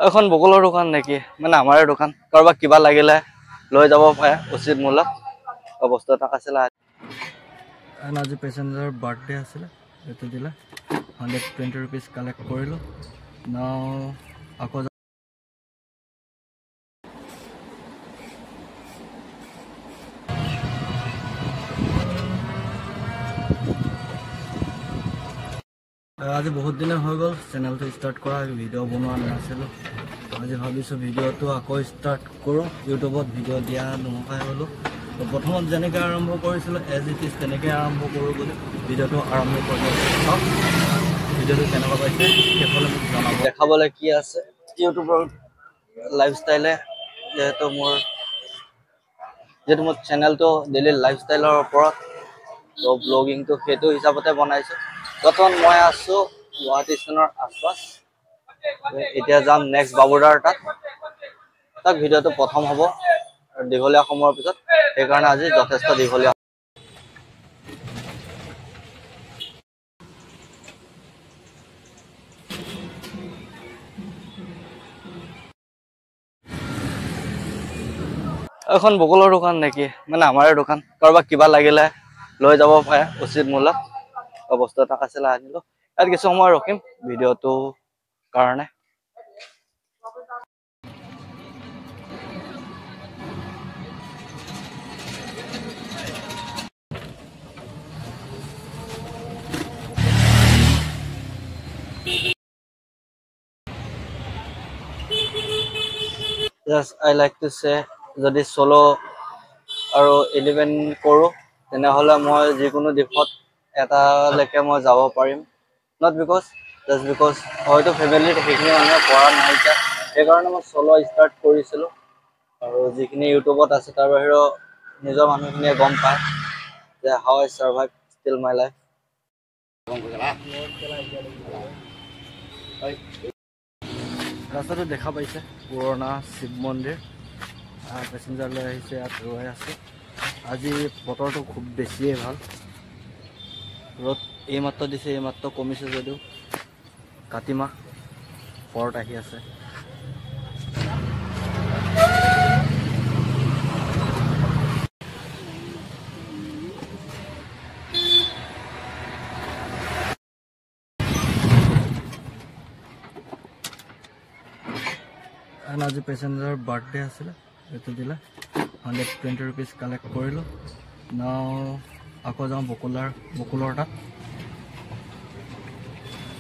এখন বকুলৰ দোকান নেকি, মানে আমাৰে দোকান। কাৰোবাক কিবা লাগিলে লৈ যাব পাৰে উচিত মূল্যত। বস্তু এটা আছিলে। আজি পেচেঞ্জাৰ বাৰ্থডে আছিলে, এইটো দিলে 120 ৰুপিজ কালেক্ট কৰিলোঁ। নাও আকৌ আজি বহুত দিনে হৈ গ'ল চেনেলটো ষ্টাৰ্ট কৰা, ভিডিঅ' বনোৱা নাছিলোঁ। আজি ভাবিছোঁ ভিডিঅ'টো আকৌ ষ্টাৰ্ট কৰোঁ। ইউটিউবত ভিডিঅ' দিয়া নোহোৱাই হ'লোঁ। প্ৰথমত যেনেকৈ আৰম্ভ কৰিছিলোঁ এজ it is তেনেকৈ আৰম্ভ কৰোঁ বুলি ভিডিঅ'টো আৰম্ভ কৰিলোঁ। চাওক ভিডিঅ'টো কেনেকুৱা পাইছে শেষলৈ মোক জনাব। দেখাবলৈ কি আছে ইউটিউবৰ লাইফষ্টাইলে, যিহেতু মোৰ চেনেলটো ডেইলি লাইফষ্টাইলৰ ওপৰত, ত' ব্লগিংটো সেইটো হিচাপতে বনাইছোঁ। বৰ্তমান মই আছোঁ গুৱাহাটী ষ্টেচনৰ আচপাছ। এতিয়া যাম নেক্সট বাবুদাৰ তাত। তাক ভিডিঅ'টো প্ৰথম হ'ব দীঘলীয়া সময়ৰ পিছত, সেইকাৰণে আজি যথেষ্ট দীঘলীয়া। এখন বকুলৰ দোকান নেকি, মানে আমাৰে দোকান। কাৰোবাক কিবা লাগিলে লৈ যাব পাৰে উচিত মূল্যত। বস্তু এটা আছিলে আনিলোঁ। ইয়াত কিছু সময় ৰখিম ভিডিঅ'টো কাৰণে। Just I like to say, যদি চ'ল' আৰু ইণ্ডিপেণ্ডেণ্ট কৰোঁ তেনেহ'লে মই যিকোনো দিশত এটালৈকে মই যাব পাৰিম। Not because, just because হয়তো ফেমিলিত সেইখিনি মানুহে পৰা নাইকিয়া, সেইকাৰণে মই চ'ল' ষ্টাৰ্ট কৰিছিলোঁ। আৰু যিখিনি ইউটিউবত আছে তাৰ বাহিৰেও নিজৰ মানুহখিনিয়ে গম পায় যে how I survive still my life. ৰাস্তাটো দেখা পাইছে পুৰণা শিৱ মন্দিৰ। পেচেঞ্জাৰ লৈ আহিছে, ইয়াত ৰৈ আছে। আজি বতৰটো খুব বেছিয়ে ভাল। ৰ'দ এইমাত্ৰ দিছে, এইমাত্ৰ কমিছে যদিও কাতি মাহ পৰত আহি আছে। আজি পেচেঞ্জাৰ বাৰ্থডে আছিলে, এইটো দিলে 120 ৰুপিজ কালেক্ট কৰিলোঁ। নাও আকৌ যাওঁ বকুলৰ তাত।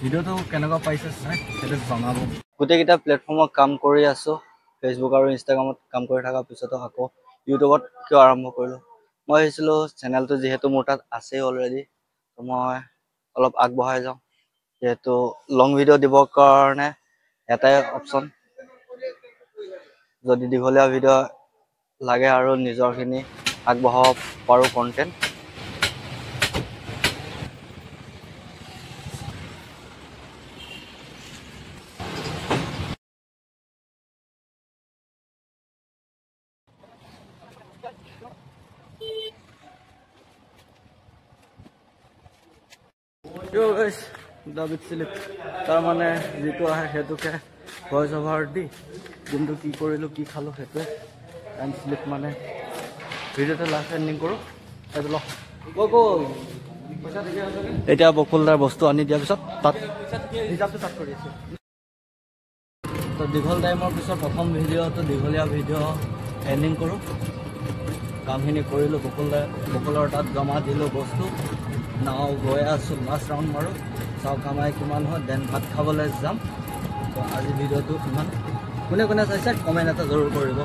ভিডিঅ'টো কেনেকুৱা পাইছে চাই সেইটো জনাব। গোটেইকেইটা প্লেটফৰ্মত কাম কৰি আছোঁ। ফেচবুক আৰু ইনষ্টাগ্ৰামত কাম কৰি থকাৰ পিছতো আকৌ ইউটিউবত কিয় আৰম্ভ কৰিলোঁ। মই ভাবিছিলোঁ চেনেলটো যিহেতু মোৰ তাত আছেই অলৰেডি, ত' মই অলপ আগবঢ়াই যাওঁ। যিহেতু লং ভিডিঅ' দিবৰ কাৰণে এটাই অপশ্যন, যদি দীঘলীয়া ভিডিঅ' লাগে আৰু নিজৰখিনি আগবঢ়াব পাৰোঁ কণ্টেণ্ট। তাৰমানে যিটো আহে সেইটোকে ভইচ অভাৰ দি দিনটো কি কৰিলোঁ কি খালোঁ সেইটোৱে টাইম শ্লিপ, মানে ভিডিঅ'টো লাষ্ট এণ্ডিং কৰোঁ। সেইটো লওক এতিয়া বকুলদাৰ বস্তু আনি দিয়াৰ পিছত তাত হিচাপটো তাত কৰি আছোঁ। তো দীঘল টাইমৰ পিছত প্ৰথম ভিডিঅ'টো দীঘলীয়া ভিডিঅ' এণ্ডিং কৰোঁ। কামখিনি কৰিলোঁ, বকুলৰ তাত জমা দিলোঁ বস্তু। নাও গৈ আছোঁ, লাষ্ট ৰাউণ্ড মাৰোঁ, চাওঁ কামাই কিমান হয়, then ভাত খাবলৈ যাম। তো আজি ভিডিঅ'টো ইমান। কোনে কোনে চাইছে কমেণ্ট এটা জৰুৰ কৰিব।